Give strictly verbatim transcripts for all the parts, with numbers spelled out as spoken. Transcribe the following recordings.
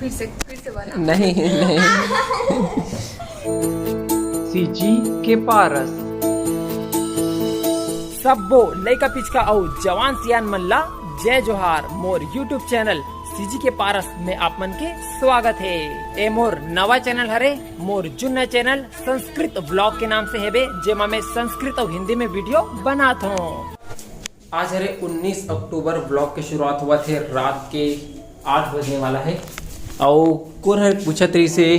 फिर से, फिर से बना। नहीं, नहीं। सीजी के पारस। सब्बो लइका पिचका अउ जवान सियान मन ला जय जोहार। मोर YouTube चैनल सीजी के पारस में आप मन के स्वागत हे। ए मोर नवा चैनल हरे, मोर जुन्ना चैनल संस्कृत व्लॉग के नाम से हेबे, जेमा मैं संस्कृत अउ हिंदी में वीडियो बनात हूँ। आज हरे उन्नीस अक्टूबर, व्लॉग के शुरुआत होवत हे रात के आठ बजने वाला हे। अउ कोन हर पूछत रहिस हे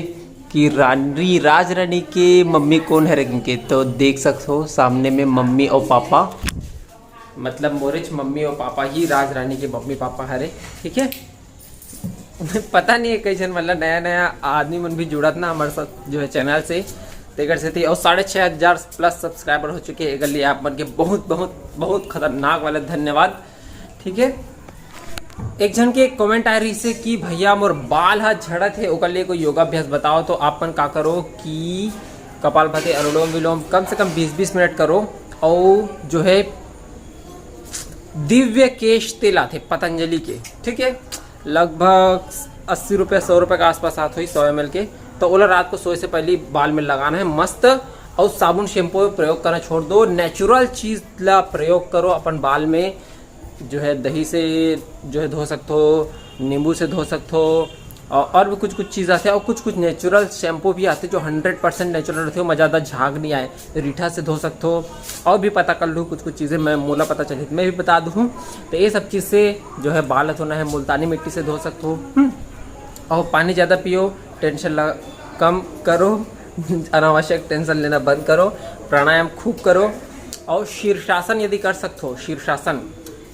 कि रानी, राज रानी के मम्मी कोन हरे कहिके, तो देख सकथो सामने में मम्मी अउ पापा, मतलब मोरेच मम्मी अउ पापा ही राज रानी के मम्मी पापा हरे, ठीक है। पता नहीं है कैसन, मतलब नया नया आदमी मन भी जुड़त ना हमारे साथ जो है चैनल से, तेकर सेती अउ साढ़े छः हजार प्लस सब्सक्राइबर हो चुके हैं, एकर लिए आप मन के बहुत बहुत बहुत खतरनाक वाला धन्यवाद, ठीक है। एक झन के कमेंट आए रहिस हे कि भैया मोर बाल ह झड़त हे, ओकर लिए कोई योगाभ्यास बताओ। तो आप मन का करो कि कपालभाति, अनुलोम विलोम कम से कम बीस बीस मिनट करो, और जो है दिव्य केश तेल आथे पतंजलि के, ठीक है, लगभग अस्सी रुपये, सौ रुपये के आसपास आत होही, सौ एम एल के। तो ओला रात को सोए से पहले बाल में लगाना है मस्त, और साबुन शैम्पू प्रयोग करना छोड़ दो, नेचुरल चीज़ ला प्रयोग करो अपन बाल में। जो है दही से जो है धो सकथो, नींबू से धो सकथो, और, और भी कुछ कुछ चीज़ आथे, और कुछ कुछ नेचुरल शैम्पू भी आथे जो हंड्रेड परसेंट नेचुरल रहिथे, ओमा ज़्यादा झाग नहीं आए। रीठा से धो सकथो, और भी पता कर लूँ कुछ कुछ चीज़ें, मैं मोला पता चलही त मैं भी बता दूँ। तो ये सब चीज़ से जो है बाल धोना है, मुल्तानी मिट्टी से धो सकथो, हम्म? और पानी ज़्यादा पियो, टेंशन ला कम करो, अनावश्यक टेंशन लेना बंद करो, प्राणायाम खूब करो, और शीर्षासन यदि कर सकथो, शीर्षासन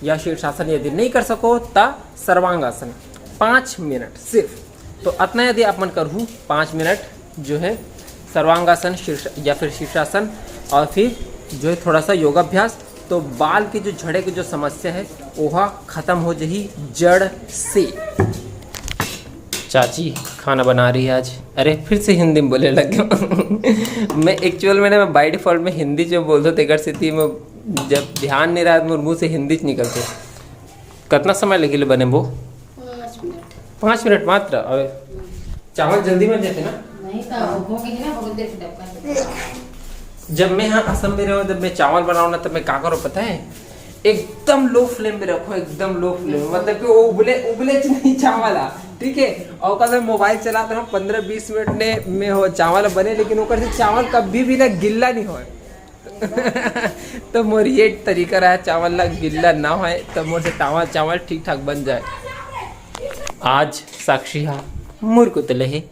या शीर्षासन यदि नहीं कर सको त सर्वांगासन पाँच मिनट सिर्फ। तो अतना यदि आप मन करहू पाँच मिनट जो है सर्वांगासन, शीर्ष या फिर शीर्षासन, और फिर जो है थोड़ा सा योगाभ्यास, तो बाल के जो झड़े के जो समस्या है, ओहा खत्म हो जही जड़ से। चाची खाना बना रही है आज। अरे, फिर से हिंदी में बोले लग गया। मैं एक्चुअल में ना, मैं बाय डिफॉल्ट में हिंदी जो बोलता हूँ, तेकर सेती मैं जब ध्यान नहीं रहा, मोर मुंह से हिंदी च निकलते। कितना समय लगे ले बने वो? पाँच मिनट। पाँच मिनट मात्र। अबे, चावल जल्दी बन जाते ना। नहीं तो हो गई ना, बहुत देर से डब्बा। जब मैं यहाँ असम में रहूँ, जब मैं चावल बनाऊँ ना, तब मैं का करूँ पता है? एकदम लो फ्लेम में रखो, एकदम लो फ्लेम, मतलब कि वो उबले उबले च नहीं चावल आ, ठीक है। और कल मैं मोबाइल चलाता हूँ, पंद्रह बीस मिनट ने में हो चावल बने, लेकिन ओकर से चावल कभी भी ना गिल्ला नहीं होए। तो मोर ये तरीका रहा, चावल ला गिल्ला ना होए, तो मोर से चावल चावल ठीक ठाक बन जाए। आज साक्षी हा मुरकु तले है,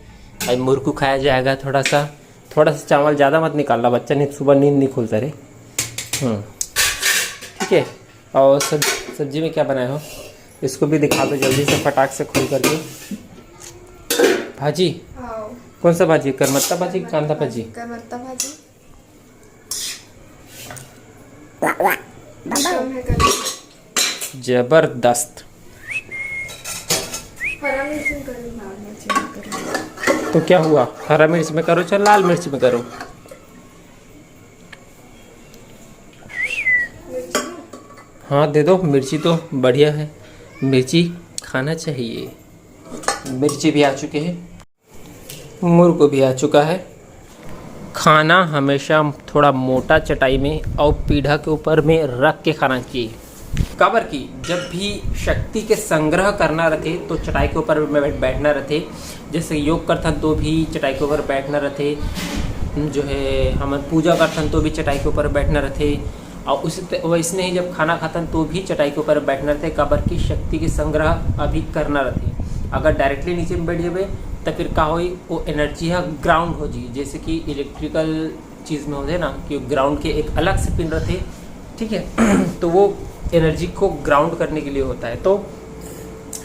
आज मुरकु खाया जाएगा थोड़ा सा। थोड़ा सा चावल ज़्यादा मत निकालना बच्चा, नहीं तो सुबह नींद नहीं खुलता रे। हम्म, ठीक है। और सब, सब्जी में क्या बनाए हो, इसको भी दिखा दो जल्दी से फटाक से खोल करके। भाजी? हाँ। कौन सा भाजी? करमत्ता भाजी, कांदा भाजी? करमत्ता भाजी। जबरदस्त। हरा मिर्ची में करो, लाल मिर्ची में करो। तो क्या हुआ, हरा मिर्च में करो चाहे लाल मिर्च में करो? हाँ, दे दो, मिर्ची तो बढ़िया है, मिर्ची खाना चाहिए। मिर्ची भी आ चुके हैं, मुरकु भी आ चुका है। खाना हमेशा थोड़ा मोटा चटाई में और पीढ़ा के ऊपर में रख के खाना चाहिए। काबर कि जब भी शक्ति के संग्रह करना रहते तो चटाई के ऊपर में बैठ-, बैठना रहते। जैसे योग करथन तो भी चटाई के ऊपर बैठना रहते, जो है हमन पूजा करथन तो भी चटाई के ऊपर बैठना रहते। और उसी त-, वैसने ही जब खाना खाथन तो भी चटाई के ऊपर बैठना रहते, काबर कि शक्ति के संग्रह अभी करना रहते। अगर डायरेक्टली नीचे में बैठ जाबे तो फिर का होई, वो एनर्जी हा ग्राउंड हो जी, जैसे कि इलेक्ट्रिकल चीज़ में होते हैं ना कि ग्राउंड के एक अलग से पिन रहते, ठीक है। तो वो एनर्जी को ग्राउंड करने के लिए होता है। तो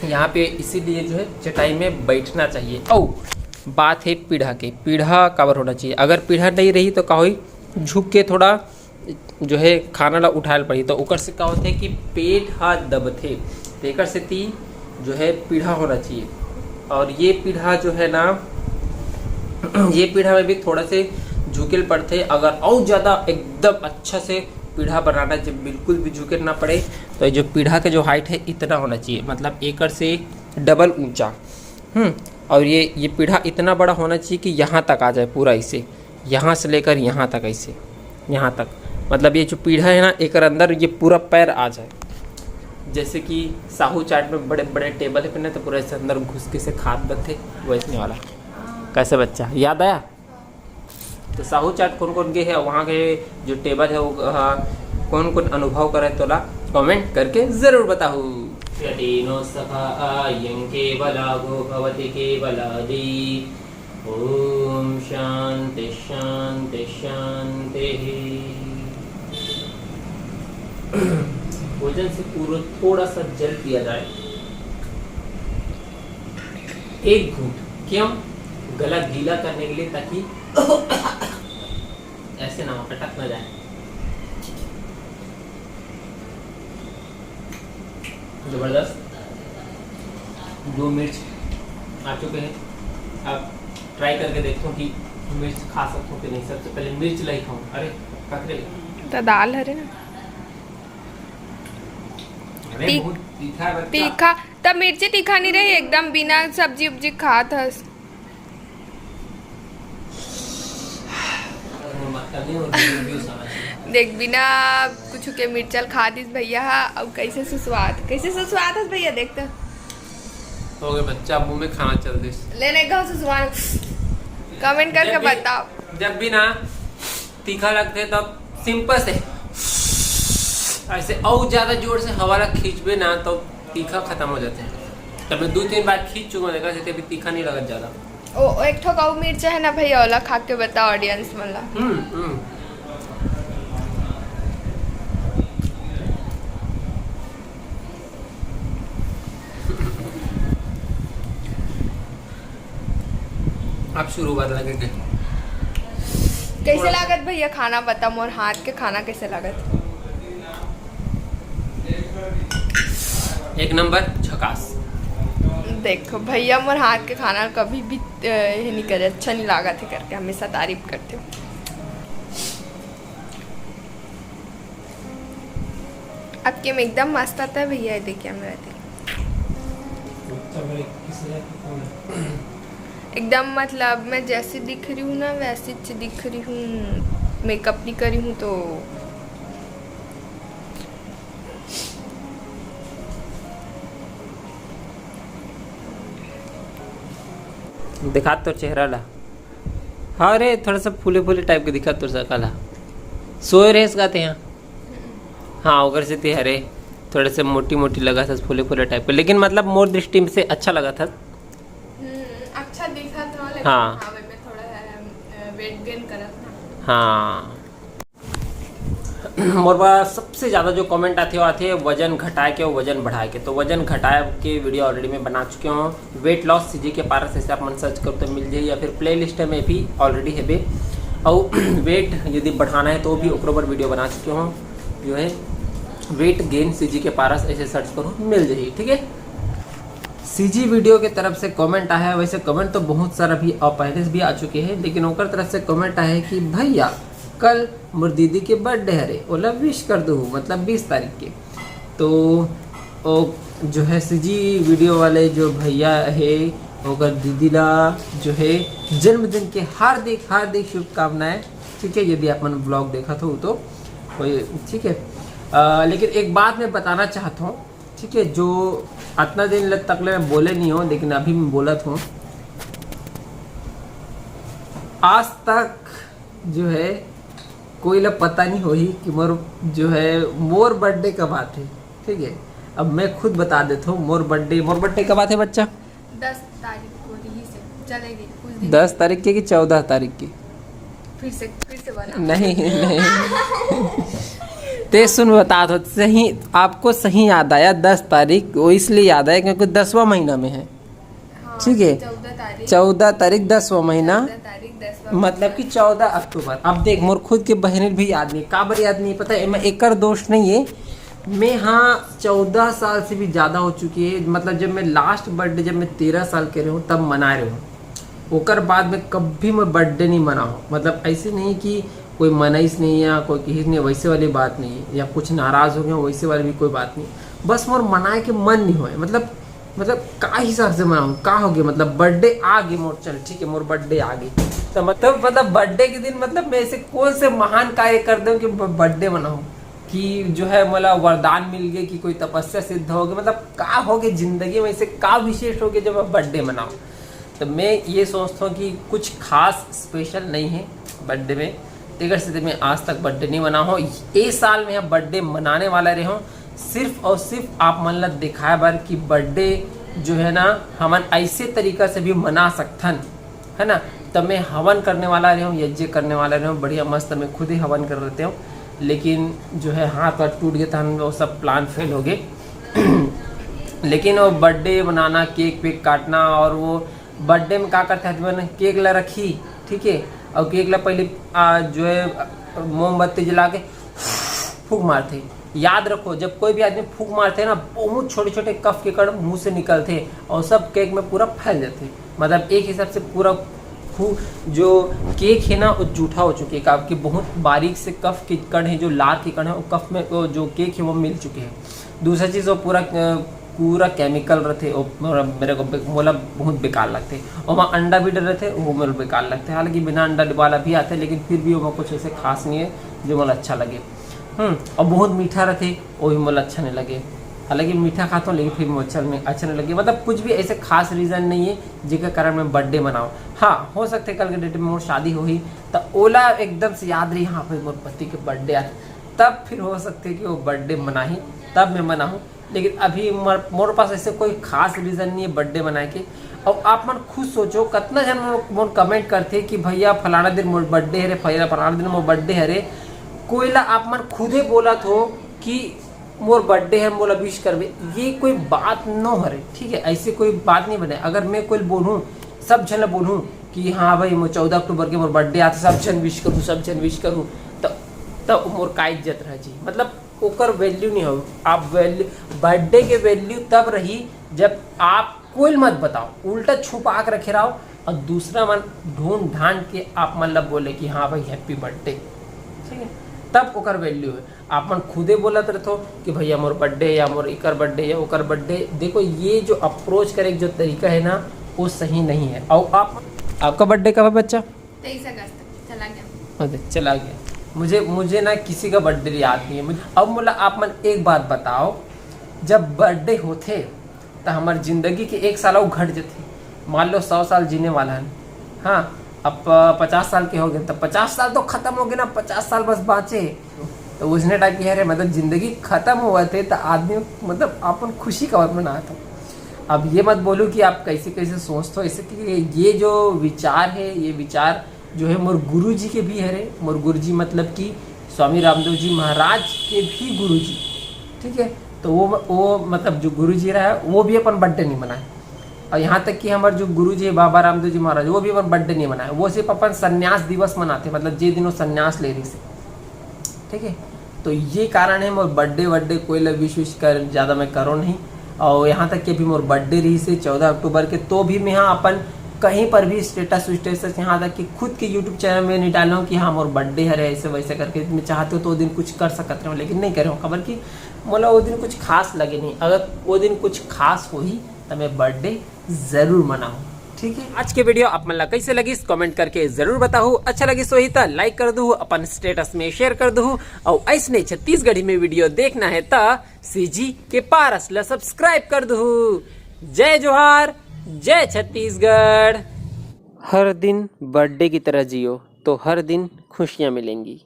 यहाँ पे इसीलिए जो है चटाई में बैठना चाहिए। और बात है पीढ़ा के, पीढ़ा काबर होना चाहिए। अगर पीढ़ा नहीं रही तो का होई, झुक के थोड़ा जो है खाना ला उठाए ल पड़ी, तो ओकर से का होथे कि पेट हा दबथे, तो एकर सेती जो है पीढ़ा होना चाहिए। और ये पीढ़ा जो है ना, ये पीढ़ा में भी थोड़ा से झुके ल पड़थे। अगर और ज़्यादा एकदम अच्छा से पीढ़ा बनाना है, जब बिल्कुल भी झुके ना पड़े, तो ये जो पीढ़ा के जो हाइट है इतना होना चाहिए, मतलब एकर से डबल ऊंचा। हम्म, और ये ये पीढ़ा इतना बड़ा होना चाहिए कि यहाँ तक आ जाए पूरा, ऐसे, यहाँ से लेकर यहाँ तक, ऐसे, यहाँ तक। मतलब ये जो पीढ़ा है ना, एकर अंदर ये पूरा पैर आ जाए। जैसे कि साहू चाट में बड़े बड़े टेबल है ना, तो पूरा ऐसे अंदर घुस के से खात बथे, वैसने वाला। कैसे बच्चा, याद आया? तो साहू चाट कौन कौन गे हे, वहाँ के जो टेबल है वो, हाँ, कौन कौन अनुभव करे, तोला कमेंट करके जरूर बताहू। यदि नो सखा आयं केवलागो भवति केवलादी। ओम शांति शांति शांति। भोजन से पूर्व थोड़ा सा जल पिया जाए, एक घूंट, क्यों? गला गीला करने के लिए, ताकि ऐसे ना हो, अटक ना जाए। जबरदस्त। दो मिर्च आ चुके हैं। अब ट्राई करके देखता हूँ कि मिर्च खा सकता हूँ कि नहीं। सबसे पहले मिर्च ला ही खाऊँ। अरे, ककरे। तो दाल हरे ना। अरे, तीख-, बहुत तीखा है बच्चा। तीखा, तब मिर्ची तीखा नहीं रही, एकदम बिना सब्जी उब्जी खात हस। देख, बिना कुछ के मिर्चल खा दिस भैया हा। अब कैसे सुसुआत, कैसे सुसुआत हस भैया, देख तो। हो गए बच्चा, मुंह में खाना चल दिस। ले, ले, गाँव सुसुआत। कमेंट करके जब भी, बताओ। जब भी ना तीखा लगते, तब सिंपल से ऐसे और ज्यादा जोर से हवा ला खींचबे ना, तो तीखा खत्म हो जाते हैं। तब मैं दो तीन बार खींच चुका हूँ, देखा, जैसे अभी तीखा नहीं लगा ज्यादा। ओ, एक ठो अउ मिर्चा है ना भैया, ओला खा के बता ऑडियंस मन ला। हम्म, हम्म। आप शुरू बात लगे के। कैसे थोड़ा लागत भैया खाना, बता, मोर हाथ के खाना कैसे लागत? एक नंबर, झकास। देखो भैया, मोर हाथ के खाना कभी भी, अ, ये नहीं करे, अच्छा नहीं लागत है करके हमेशा तारीफ करते हो। आपके में एकदम मस्त आता है भैया, ये देखिए मेरा दिल। एकदम, मतलब, मैं जैसी दिख रही हूँ ना, वैसी च दिख रही हूँ, मेकअप नहीं करी हूँ तो। दिखा तो चेहरा ला। हाँ रे, थोड़ा सा फूले फूले टाइप के दिखा तोर सकल हा। सोए रहे इसका ते यहाँ। हाँ, ओकर से ते हरे थोड़े से मोटी मोटी लगा था, फूले फूले टाइप के, लेकिन मतलब मोर दृष्टि में से अच्छा लगा था। हम्म, अच्छा दिखा था, लेकिन हाँ। हाँ, मैं थोड़ा, अ, वेट गेन करत ना। हाँ। मोर पास सबसे ज़्यादा जो कमेंट आथे, वो आथे वजन घटाए के और वजन बढ़ाए के। तो वजन घटाए के वीडियो ऑलरेडी मैं बना चुके हूँ, वेट लॉस सीजी के पारस, ऐसे आप मन सर्च करो तो मिल जाए, या फिर प्लेलिस्ट में भी ऑलरेडी है बे। और वेट यदि बढ़ाना है तो भी ओकरो पर वीडियो बना चुके हूँ, जो है वेट गेन सीजी के पारस, ऐसे सर्च करो, मिल जाए, ठीक है। सीजी वीडियो के तरफ से कमेंट आया है, वैसे कमेंट तो बहुत सारा भी और पहले से भी आ चुके हैं, लेकिन ओकर तरफ से कमेंट आया है कि भैया, कल मोर दीदी के बर्थडे हरे, ओला विश कर दू, मतलब बीस तारीख के। तो ओ जो है सीजी वीडियो वाले जो भैया है, ओकर दीदी ला जो है जन्मदिन के हार्दिक हार्दिक शुभकामनाएं, ठीक है। यदि आप मन ब्लॉग देखा हो तो कोई, ठीक है। अ, लेकिन एक बात मैं बताना चाहता हूँ, ठीक है, जो अतना दिन ल-, तक ले मैं बोले नहीं हूँ, लेकिन अभी मैं बोलत हूँ। आज तक जो है कोई ला पता नहीं होही कि मोर जो है मोर बर्थडे कब आथे, ठीक है। अब मैं खुद बता देता हूँ मोर बर्थडे, मोर बर्थडे कब आथे बच्चा? दस तारीख को रही से चलेगी कुछ दिन। दस तारीख के कि चौदह तारीख के? फिर से, फिर से बना। नहीं, नहीं। ते सुन, बता दो सही, आपको सही याद आया दस तारीख, वो इसलिए याद आया क्योंकि दसवां महीना में है। हाँ, ठीक है। चौदह तारीख। चौदह तारीख, दसवां महीना। चौदह तारीख, दसवां मतलब महीना। कि चौदह अक्टूबर। अब देख, मोर खुद के बहन भी याद नहीं, काबर याद नहीं पता है, मैं एकर दोष नहीं है। मैं, हाँ, चौदह साल से भी ज़्यादा हो चुकी है, मतलब जब मैं लास्ट बर्थडे, जब मैं तेरह साल के रहे हूँ, तब मना रहे हूँ। ओकर बाद में कभी मैं बर्थडे नहीं मनाऊँ, मतलब ऐसे नहीं कि कोई मनाइस नहीं या कोई किहिस नहीं, वैसे वाली बात नहीं है, या कुछ नाराज़ हो गया, वैसे वाली भी कोई बात नहीं। बस मोर मनाए के मन नहीं होए, मतलब मतलब का हिसाब से मनाऊँ, का हो गया, मतलब बर्थडे आ गई मोर, चल ठीक है, मोर बर्थडे आ गई, तो मतलब, मतलब बर्थडे के दिन मतलब मैं ऐसे कौन से महान कार्य कर दूँ कि बर्थडे मनाऊँ, कि जो है मोला वरदान मिल गए, कि कोई तपस्या सिद्ध हो गई, मतलब का हो गया जिंदगी में, ऐसे का विशेष हो गया जब मैं बर्थडे मनाऊँ। तो मैं ये सोचता हूँ कि कुछ खास स्पेशल नहीं है बर्थडे में, तेकर से मैं आज तक बर्थडे नहीं मना हूँ। ये साल में बर्थडे मनाने वाला रहे हूँ सिर्फ और सिर्फ आप मन ला दिखाए बर कि बर्थडे जो है ना, हमन ऐसे तरीका से भी मना सकथन, है ना। तो मैं हवन करने वाला रहे हूँ, यज्ञ करने वाला रहे हूँ, बढ़िया मस्त मैं खुद ही हवन कर लेते हूँ। लेकिन जो है हाथ वाथ टूट गया था, हम वो सब प्लान फेल हो गए। लेकिन वो बर्थडे मनाना, केक वेक काटना, और वो बर्थडे में का करते आदमी मन, केक ला रखी, ठीक है, और केक ला पहले आ, जो है मोमबत्ती जला के फूक मारते। याद रखो, जब कोई भी आदमी फूक मारते हैं ना, बहुत छोटे छोटे कफ के कण मुंह से निकलते हैं और सब केक में पूरा फैल जाते हैं। मतलब एक हिसाब से पूरा फू जो केक है ना, वो जूठा हो चुके हैं, आपके बहुत बारीक से कफ के कण है, जो लार के कण है, वो कफ में वो जो केक है वो मिल चुके हैं। दूसरा चीज़, वो पूरा अ, पूरा केमिकल रहते, वो मेरा, मेरे को बे-, मोला बहुत बेकार लगते। ओमा अंडा भी डर रहते, वो मोला बेकार लगते। हालांकि बिना अंडा वाला भी आते, लेकिन फिर भी ओमा कुछ ऐसे खास नहीं है जो मोला अच्छा लगे। हम्म, और बहुत मीठा रहते, वो भी मोला अच्छा नहीं लगे। हालांकि मीठा खाता हूँ, लेकिन फिर मोला अच्छा नहीं, अच्छा नहीं लगे। मतलब कुछ भी ऐसे खास रीज़न नहीं है जेकर कारण मैं बर्थडे मनाऊँ। हाँ, हो सकते कल के डेट में मोर शादी होही, तो ओला एकदम से याद रही, हाँ भाई मोर पति के बर्थडे आज, तब फिर हो सकते कि वो बर्थडे मनाही, तब मैं मनाहूँ। लेकिन अभी मोर, मोर पास ऐसे कोई खास रीज़न नहीं है बर्थडे मनाए के। और आप मन खुद सोचो, कितना जन मोर, मोर कमेंट करते कि भैया फलाना दिन मोर बर्थडे हरे, भैया फलाना दिन मोर बर्थडे हरे। कोई ला आप मन खुदे बोलत हो कि मोर बर्थडे है, मोला विश करबे, ये कोई बात नो हरे, ठीक है, ऐसे कोई बात नहीं बने। अगर मैं कोई बोलूँ, सब झन ला बोलूँ कि हाँ भाई, मोर चौदह अक्टूबर के मोर बर्थडे आते, सब झन विश करूँ, सब झन विश करूँ, तो, तो मोर का इज्जत रह जी? मतलब ओकर वैल्यू नहीं हो। आप वैल्यू, बर्थडे के वैल्यू तब रही जब आप कोई मत बताओ, उल्टा छुपा के रखे रहो और दूसरा मन ढूंढ ढांड के आप मन ला बोले कि हाँ भाई, हैप्पी बर्थडे, ठीक है, तब ओकर वैल्यू है। आप मन खुदे बोलत रहते हो कि भैया मोर बर्थडे या मोर इकर बर्थडे या ओकर बर्थडे। देखो, ये जो अप्रोच करे जो तरीका है ना, वो सही नहीं है। और आप, आपका बर्थडे कब है बच्चा? तेईस अगस्त चला गया। अच्छा, चला गया। मुझे, मुझे ना किसी का बर्थडे याद नहीं है मुझे। अब मोला आप मन एक बात बताओ, जब बर्थडे होते तो हमार जिंदगी के एक साल और घट जाते। मान लो सौ साल जीने वाला है, हाँ, अब पचास साल के हो गए, तो पचास साल तो खत्म हो गए ना, पचास साल बस बाँचे। तो उसने टाइप की है रे, मतलब जिंदगी खत्म हुआ थे तो आदमी मतलब अपन खुशी का और मनाता। अब ये मत बोलो कि आप कैसे कैसे सोचते हो, ऐसे कि ये जो विचार है, ये विचार जो है मोर गुरु जी के भी हरे। मोर गुरु जी मतलब कि स्वामी रामदेव जी महाराज के भी गुरु जी, ठीक है। तो वो, वो मतलब जो गुरु जी रहा है, वो भी अपन बर्थडे नहीं मनाए। और यहाँ तक कि हमारे जो गुरु जी है बाबा रामदेव जी महाराज, वो भी अपन बर्थडे नहीं मनाए, वो सिर्फ अपन संन्यास दिवस मनाते, मतलब जे दिन वो संन्यास ले रही से, ठीक है। तो ये कारण है मोर बर्थडे वर्डे कोई ला विश विश कर ज़्यादा मैं करो नहीं। और यहाँ तक कि अभी मोर बर्थडे रही से चौदह अक्टूबर के, तो भी मैं हाँ अपन कहीं पर भी स्टेटस स्टेटस, यहाँ तक कि खुद के यूट्यूब चैनल में नहीं डालूँ कि हाँ मोर बर्थडे हरे, ऐसे वैसे करके। मैं चाहते हो तो वो दिन कुछ कर सकत रहे हूँ, लेकिन नहीं करे हूँ, खबर कि मोला वो दिन कुछ खास लगे नहीं। अगर वो दिन कुछ खास होही तो मैं बर्थडे जरूर मनाऊँ, ठीक है। आज के वीडियो आप मन ला कैसे लगिस, कमेंट करके जरूर बताहू। अच्छा लगिस होही त लाइक कर दूहू, अपन स्टेटस में शेयर कर दूहू, और ऐसने छत्तीसगढ़ी में वीडियो देखना है त सीजी के पारस ला सब्सक्राइब कर दूहू। जय जोहार, जय छत्तीसगढ़। हर दिन बर्थडे की तरह जियो तो हर दिन खुशियाँ मिलेंगी।